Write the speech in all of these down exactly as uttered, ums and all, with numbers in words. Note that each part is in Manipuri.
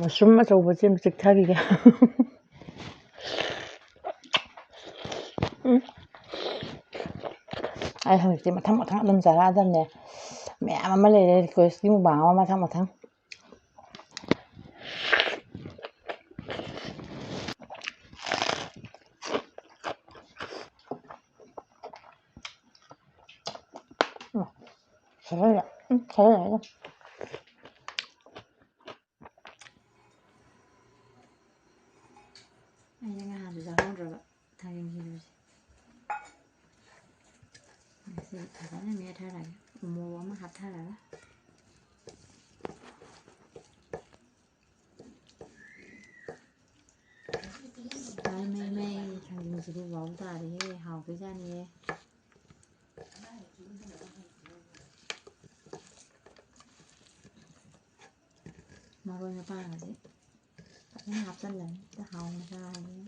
ꯃꯁꯔꯨꯝ ꯑꯆꯧꯕꯁꯦ ꯑꯃ ꯆꯤꯛꯊꯈꯤꯒꯦ꯫ ꯎꯝ꯫ ꯑꯩ ꯍꯧꯖꯤꯛꯇꯤ ꯃꯊꯪ ꯃꯊꯪ ꯑꯗꯨꯝ ꯆꯥꯔꯛꯑꯗꯕꯅꯦ꯫ ꯃꯌꯥꯝ ꯑꯃ ꯂꯩꯔꯦ requestꯀꯤ ꯃꯨꯛꯕꯥꯡ ꯑꯃ ꯃꯊꯪ ꯃꯊꯪ꯫ ꯎꯝ, ꯐꯖꯅ, ꯎꯝ, ꯐꯖꯅ꯫ ꯑꯩꯅ ꯉꯍꯥꯟ ꯆꯥꯍꯧꯗ꯭ꯔꯕ ꯊꯥꯡꯖꯤꯡ ꯁꯤꯡꯖꯨꯁꯦ꯫ ꯉꯁꯤ ꯐꯖꯅ ꯃꯦꯠꯊꯔꯒꯦ꯫ ꯎꯃꯣꯔꯣꯛ ꯑꯃ ꯍꯥꯞꯊꯔꯒ꯫ ꯃꯩ, ꯃꯩ, ꯃꯩ, ꯊꯥꯡꯖꯤꯡꯁꯤꯗꯤ ꯋꯥꯎ ꯇꯥꯔꯦꯍꯦ, ꯍꯥꯎꯗꯣꯏꯖꯥꯠꯅꯤꯍꯦ꯫ ꯃꯔꯣꯏ ꯃꯄꯥꯡꯒꯁꯦ ꯐꯖꯅ ꯍꯥꯞꯆꯜꯂꯅꯤ, ꯍꯦꯛꯇ ꯍꯥꯎꯅ ꯆꯥꯔꯒꯦ꯫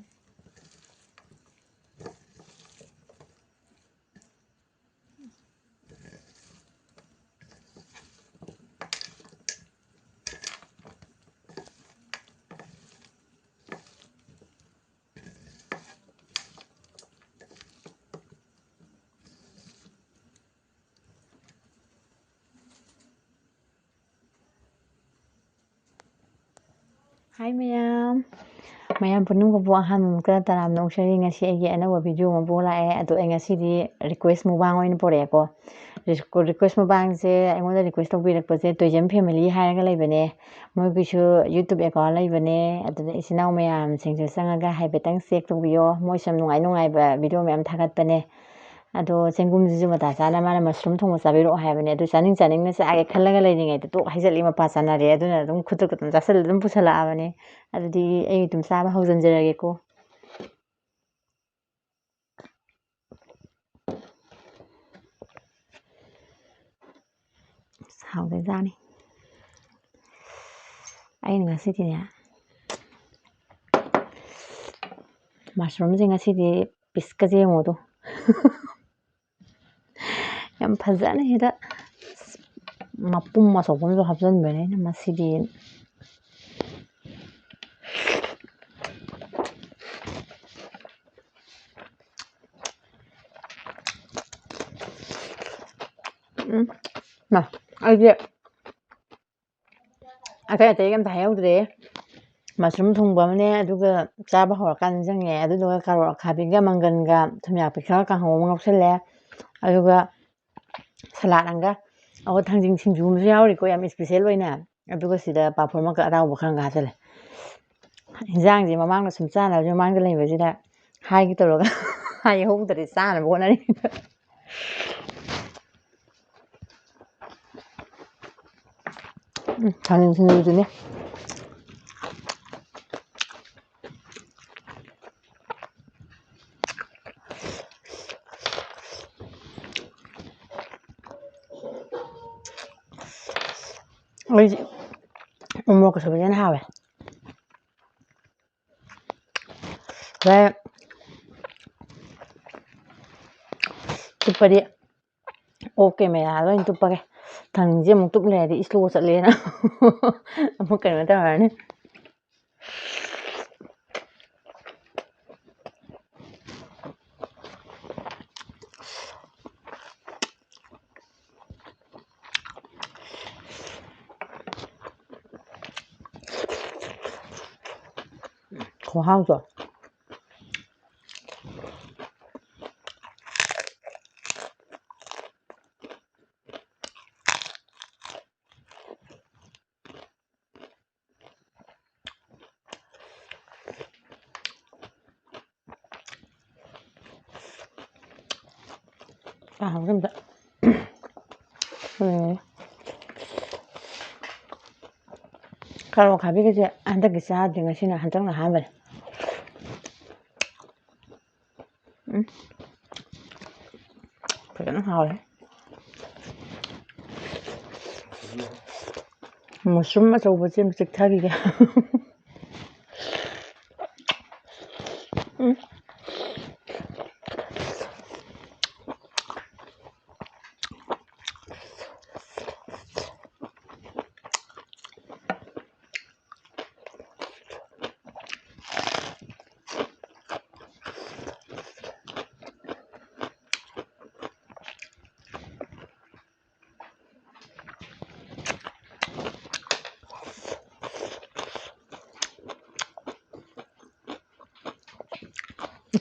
Hi ꯃꯌꯥꯝ, ꯃꯌꯥꯝ ꯄꯨꯝꯅꯃꯛꯄꯨ ꯑꯍꯥꯟꯕ ꯃꯛꯇꯗ ꯇꯔꯥꯝꯅ ꯑꯣꯛꯆꯔꯤ꯫ ꯉꯁꯤ ꯑꯩꯒꯤ ꯑꯅꯧꯕ video ꯑꯃ ꯄꯨꯔ ꯂꯥꯛꯑꯦ꯫ ꯑꯗꯣ ꯑꯩ ꯉꯁꯤꯗꯤ request ꯃꯨꯛꯕꯥꯡ ꯑꯣꯏꯅ ꯄꯨꯔꯛꯑꯦꯀꯣ꯫ Request ꯃꯨꯛꯕꯥꯡꯁꯦ ꯑꯩꯉꯣꯟꯗ request ꯇꯧꯕꯤꯔꯛꯄꯁꯦ ꯇꯣꯏꯖꯝ family ꯍꯥꯏꯔꯒ ꯂꯩꯕꯅꯦ꯫ ꯃꯣꯏꯒꯤꯁꯨ YouTube account ꯂꯩꯕꯅꯦ꯫ ꯑꯗꯨꯗ ꯏꯆꯤꯟ ꯏꯅꯥꯎ ꯃꯌꯥꯝꯁꯤꯡꯁꯨ ꯆꯪꯉꯒ ꯍꯥꯏꯐꯦꯠꯇꯪ check ꯇꯧꯕꯤꯌꯣ꯫ ꯃꯣꯏꯁꯨ ꯌꯥꯝ ꯅꯨꯡꯉꯥꯏ ꯅꯨꯡꯉꯥꯏꯕ video ꯃꯌꯥꯝ ꯊꯥꯒꯠꯄꯅꯦ꯫ ꯑꯗꯣ ꯆꯦꯡꯒꯨꯝꯁꯤꯁꯨ ꯃꯇꯥ ꯆꯥꯅ ꯃꯥꯅ mushroom ꯊꯣꯡꯕ ꯆꯥꯕꯤꯔꯛꯑꯣ ꯍꯥꯏꯕꯅꯦ꯫ ꯑꯗꯨ ꯆꯥꯅꯤꯡ ꯆꯥꯅꯤꯡꯅ ꯆꯥꯒꯦ ꯈꯜꯂꯒ ꯂꯩꯔꯤꯉꯩꯗ ꯇꯣꯛ ꯍꯥꯏꯖꯜꯂꯤ, ꯃꯄꯥ ꯆꯥꯅꯔꯦ꯫ ꯑꯗꯨꯅ ꯑꯗꯨꯝ ꯈꯨꯗꯛꯇ ꯑꯗꯨꯝ ꯆꯥꯁꯤꯜꯂ ꯑꯗꯨꯝ ꯄꯨꯁꯜꯂꯛꯑꯕꯅꯦ꯫ ꯑꯗꯨꯗꯤ ꯑꯩ ꯑꯗꯨꯝ ꯆꯥꯕ ꯍꯧꯖꯤꯟꯖꯔꯒꯦꯀꯣ꯫ ꯑꯁ, ꯍꯥꯎꯗꯣꯏꯖꯥꯠꯅꯤ꯫ ꯑꯩꯅ ꯉꯁꯤꯗꯤꯅꯦ, mushroomꯁꯦ ꯉꯁꯤꯗꯤ pieceꯀꯁꯦ ꯌꯦꯡꯉꯣ ꯑꯗꯣ꯫ ꯌꯥꯝ ꯐꯖꯅ ꯍꯦꯛꯇ ꯃꯄꯨꯝ ꯑꯆꯧꯕ ꯑꯃꯁꯨ ꯍꯥꯞꯆꯤꯟꯕꯅꯦ ꯑꯩꯅ ꯃꯁꯤꯗꯤ꯫ ꯎꯝ꯫ ꯃꯥ, ꯑꯩꯗꯤ ꯑꯇꯩ ꯑꯇꯩ ꯑꯝꯇ ꯍꯥꯏꯍꯧꯗ꯭ꯔꯦ꯫ ꯃꯁꯔꯨꯝ ꯊꯣꯡꯕ ꯑꯃꯅꯦ, ꯑꯗꯨꯒ ꯆꯥꯕ ꯍꯧꯔꯀꯥꯟꯗ ꯅꯤꯡꯁꯤꯡꯉꯦ, ꯑꯗꯨꯗꯨꯒ ꯀꯥꯔꯣꯠ ꯑꯈꯥꯕꯤꯒ ꯃꯪꯒꯟꯒ ꯊꯨꯝꯌꯥꯛꯄꯤ ꯈꯔ ꯀꯥꯡꯍꯧ ꯑꯃ ꯉꯧꯁꯜꯂꯦ, ꯑꯗꯨꯒ ꯁꯂꯥꯠ ꯑꯃꯒ, ꯑꯗꯨꯒ ꯊꯥꯡꯖꯤꯡ ꯁꯤꯡꯖꯨ ꯑꯃꯁꯨ ꯌꯥꯎꯔꯤꯀꯣ, ꯌꯥꯝ special ꯑꯣꯏꯅ꯫ ꯑꯗꯨꯒ ꯁꯤꯗ ꯄꯥꯐꯣꯔ ꯑꯃꯒ ꯑꯇꯥꯎꯕ ꯈꯔꯒ ꯍꯥꯞꯆꯜꯂꯦ꯫ ꯏꯟꯖꯥꯡꯁꯦ ꯃꯃꯥꯡꯗ ꯁꯨꯝ ꯆꯥꯅꯕꯁꯦ ꯃꯃꯥꯡꯗ ꯂꯩꯕꯁꯤꯗ ꯍꯥꯏꯒꯦ ꯇꯧꯔꯒ ꯍꯥꯏꯍꯧꯗ꯭ꯔꯦ, ꯆꯥꯅꯕ ꯍꯣꯠꯅꯔꯤꯉꯩꯗ꯫ ꯎꯝ, ꯊꯥꯡꯖꯤꯡ ꯁꯤꯡꯖꯨꯗꯨꯅꯦ꯫ ꯑꯩꯁꯦ ꯎꯃꯣꯔꯣꯛꯀ ꯁꯣꯏꯕꯁꯦ ꯍꯦꯟꯅ ꯍꯥꯎꯋꯦ꯫ ꯍꯣꯔꯦꯟ ꯆꯨꯞꯄꯗꯤ off camera ꯗ ꯑꯣꯏꯅ ꯇꯨꯞꯄꯒꯦ꯫ ꯊꯥꯡꯖꯤꯡꯁꯦ ꯑꯃꯨꯛ ꯇꯨꯞ ꯂꯩꯔꯗꯤ slow ꯆꯠꯂꯦꯅ ꯑꯃꯨꯛ ꯀꯩꯅꯣ ꯇꯧꯔꯅꯤ꯫ ꯈꯨꯍꯥꯎꯗꯣ꯫ ꯀꯥꯡꯍꯧꯁꯦ ꯑꯝꯇ꯫ ꯎꯝ꯫ ꯀꯥꯔꯣꯠ ꯑꯈꯥꯕꯤꯒꯁꯦ ꯍꯟꯗꯛꯀꯤ ꯆꯥꯗ꯭ꯔꯤ, ꯉꯁꯤꯅ, ꯍꯟꯗꯛꯅ ꯑꯍꯥꯟꯕꯅꯦ꯫ ꯎꯝ꯫ ꯐꯖꯅ ꯍꯥꯎꯔꯦ꯫ ꯃꯨꯁꯔꯨꯝ ꯑꯆꯧꯕꯁꯦ ꯑꯃ ꯆꯤꯛꯊꯈꯤꯒꯦ꯫ ꯎꯝ꯫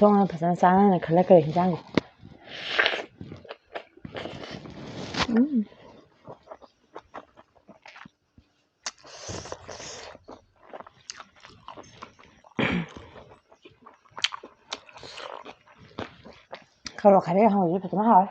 ꯊꯣꯡꯅ ꯐꯖꯅ ꯆꯥꯅꯅ ꯈꯜꯂꯛꯈ꯭ꯔꯦ ꯍꯤꯟꯖꯥꯡꯁꯦ꯫ ꯎꯝ꯫ ꯀꯥꯔꯣꯠ ꯈꯥꯕꯤ ꯀꯥꯡꯍꯧꯁꯦ ꯐꯖꯅ ꯍꯥꯎꯔꯦ꯫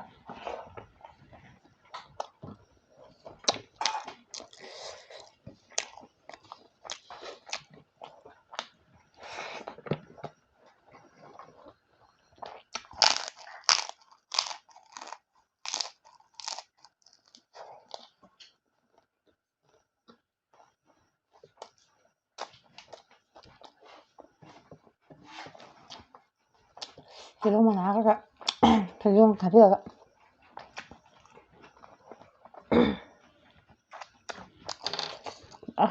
ꯇꯤꯜꯍꯧ ꯃꯅꯥꯒ ꯐꯗꯤꯒꯣꯝ ꯊꯥꯗꯔꯒ꯫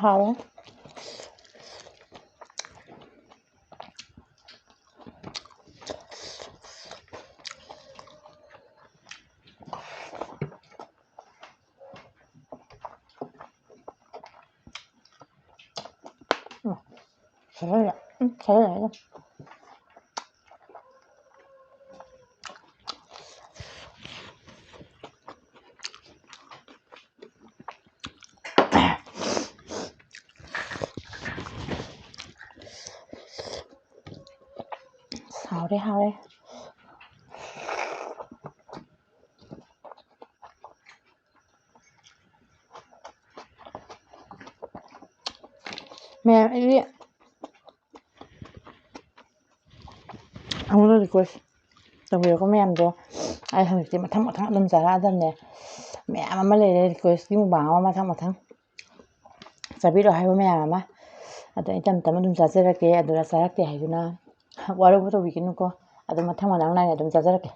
ꯍꯥꯎꯔꯦ꯫ ꯎꯝ, ꯐꯖꯅ, ꯎꯝ, ꯐꯖꯅ꯫ ꯍꯥꯎꯔꯦ, ꯍꯥꯎꯔꯦ꯫ ꯃꯌꯥꯝ, ꯑꯩꯗꯤ ꯑꯩꯉꯣꯟꯗ request ꯇꯧꯕꯤꯔꯛꯄ ꯃꯌꯥꯝꯗꯣ ꯑꯩ ꯍꯧꯖꯤꯛꯇꯤ ꯃꯊꯪ ꯃꯊꯪ ꯑꯗꯨꯝ ꯆꯥꯔꯛꯑꯗꯕꯅꯦ꯫ ꯃꯌꯥꯝ ꯑꯃ ꯂꯩꯔꯦ requestꯀꯤ ꯃꯨꯛꯕꯥꯡ ꯑꯃ ꯃꯊꯪ ꯃꯊꯪ ꯆꯥꯕꯤꯔꯛꯑꯣ ꯍꯥꯏꯕ ꯃꯌꯥꯝ ꯑꯃ꯫ ꯑꯗꯣ ꯑꯩ ꯇꯞ ꯇꯞꯅ ꯑꯗꯨꯝ ꯆꯥꯖꯔꯛꯀꯦ꯫ ꯑꯗꯨꯗ ꯆꯥꯔꯛꯇꯦ ꯍꯥꯏꯗꯨꯅ ꯋꯥꯔꯧꯕ ꯇꯧꯕꯤꯒꯅꯨꯀꯣ꯫ ꯑꯗꯨ ꯃꯊꯪ ꯃꯅꯥꯎ ꯅꯥꯏꯅ ꯑꯗꯨꯝ ꯆꯥꯖꯔꯛꯀꯦ꯫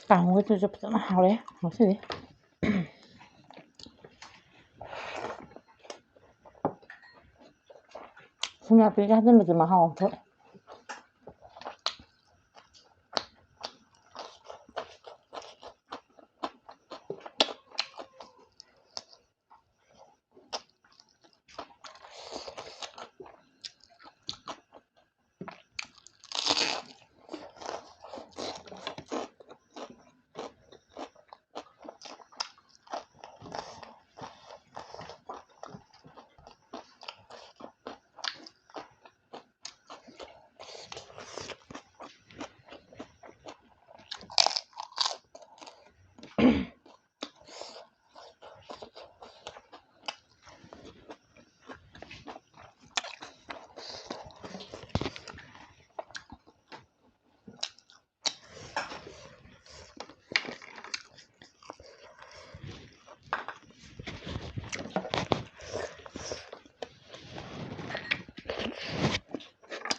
ꯀꯥꯡꯍꯧꯒꯗꯨꯁꯨ ꯐꯖꯅ ꯍꯥꯎꯔꯦ ꯉꯁꯤꯗꯤ꯫ ꯊꯨꯝꯌꯥꯛꯄꯤꯒ ꯍꯥꯞꯆꯤꯟꯕꯁꯦ ꯃꯍꯥꯎ ꯑꯃ ꯊꯣꯛꯑꯦ꯫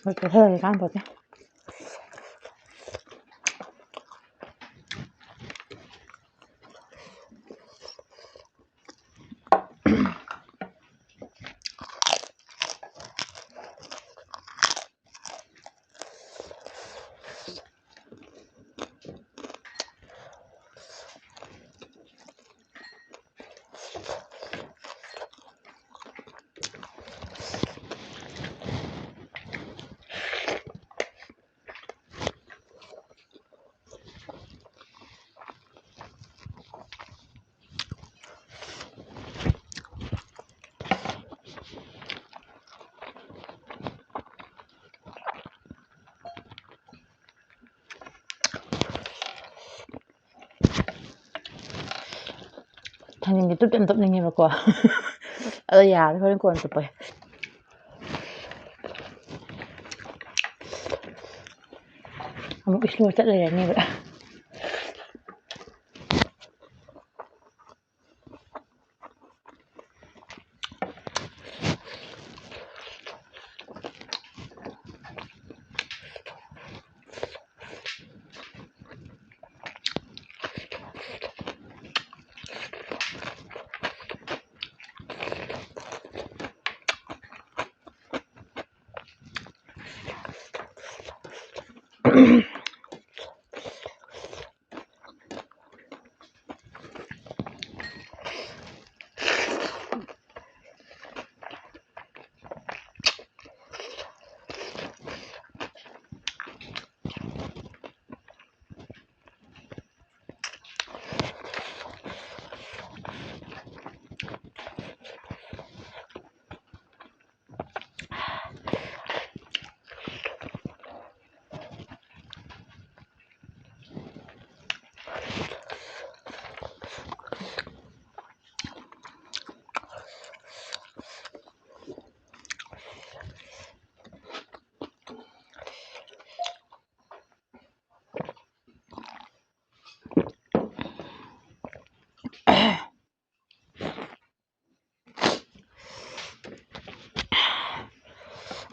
ꯍꯣꯏ, ꯀꯦꯊꯔꯒꯦ ꯀꯥꯟꯄꯣꯠꯇꯦ꯫ ꯊꯥꯡꯖꯤꯡꯁꯦ ꯇꯨꯞꯇꯤ ꯌꯥꯝ ꯇꯨꯞꯅꯤꯡꯉꯦꯕꯀꯣ꯫ ꯑꯗꯣ ꯌꯥꯔꯦ, ꯍꯣꯔꯦꯟ ꯀꯣꯟꯅ ꯇꯨꯞꯄꯒꯦ꯫ ꯑꯃꯨꯛ slow ꯆꯠ ꯂꯩꯔꯅꯦꯕ꯫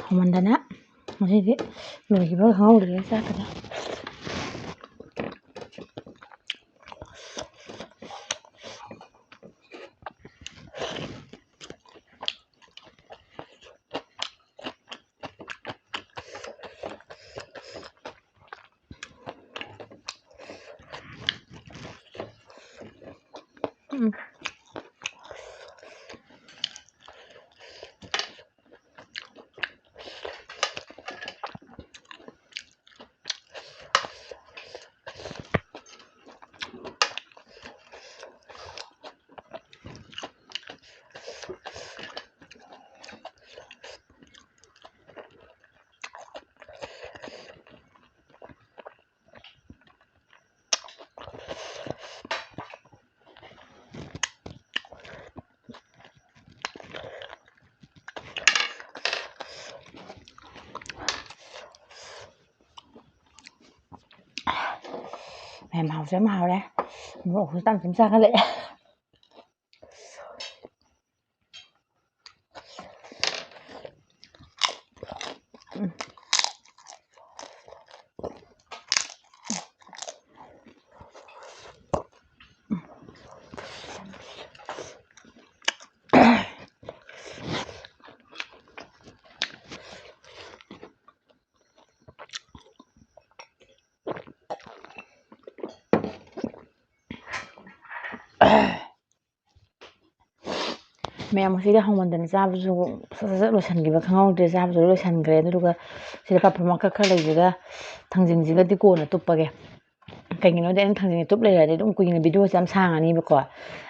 ꯍꯥꯎꯃꯟꯗꯅ ꯉꯁꯤꯗꯤ ꯂꯣꯏꯈꯤꯕ ꯈꯪꯍꯧꯗ꯭ꯔꯦ ꯆꯥꯛꯀꯗ꯫ ꯎꯝ꯫ ꯃꯌꯥꯝ ꯍꯥꯎꯁꯨ ꯌꯥꯝ ꯍꯥꯎꯔꯦ꯫ ꯃꯣꯔꯣꯛꯁꯨ ꯇꯝ ꯇꯝ ꯆꯥꯈꯠꯂꯛꯑꯦ꯫ ꯃꯌꯥꯝ ꯉꯁꯤꯗꯤ ꯍꯥꯎꯃꯟꯗꯅ ꯆꯥꯕꯁꯨ ꯁꯠ ꯁꯠ ꯁꯠ ꯂꯣꯏꯁꯤꯟꯈꯤꯕ ꯈꯪꯍꯧꯗ꯭ꯔꯦ꯫ ꯆꯥꯕꯁꯨ ꯂꯣꯏ ꯂꯣꯏꯁꯤꯟꯈ꯭ꯔꯦ꯫ ꯑꯗꯨꯗꯨꯒ ꯁꯤꯗ ꯄꯥꯐꯣꯔ ꯃꯀꯛ ꯈꯔ ꯂꯩꯕꯒ ꯊꯥꯡꯖꯤꯡꯁꯤꯒꯗꯤ ꯀꯣꯟꯅ ꯇꯨꯞꯄꯒꯦ꯫ ꯀꯩꯒꯤꯅꯣꯗꯤ ꯑꯩꯅ ꯊꯥꯡꯖꯤꯡꯁꯦ ꯇꯨꯞ ꯂꯩꯔꯗꯤ ꯑꯗꯨꯝ ꯀꯨꯏꯅ ꯚꯤꯗꯤꯑꯣꯁꯦ ꯌꯥꯝ ꯁꯥꯡꯉꯅꯤꯕꯀꯣ꯫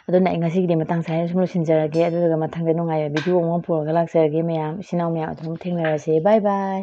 ꯑꯗꯨꯅ ꯑꯩ ꯉꯁꯤꯒꯤꯗꯤ ꯃꯇꯥꯡ ꯁ꯭ꯋꯥꯏꯗ ꯁꯨꯝ ꯂꯣꯏꯁꯤꯟꯖꯔꯒꯦ꯫ ꯑꯗꯨꯗꯨꯒ ꯃꯊꯪꯗ ꯅꯨꯡꯉꯥꯏꯕ ꯚꯤꯗꯤꯑꯣ ꯑꯃ ꯄꯨꯔꯒ ꯂꯥꯛꯆꯔꯒꯦ꯫ ꯃꯌꯥꯝ ꯏꯆꯤꯟ ꯏꯅꯥꯎ ꯃꯌꯥꯝ ꯑꯗꯨꯝ ꯊꯦꯡꯅꯔꯁꯦ꯫ ꯕꯥꯏ ꯕꯥꯏ꯫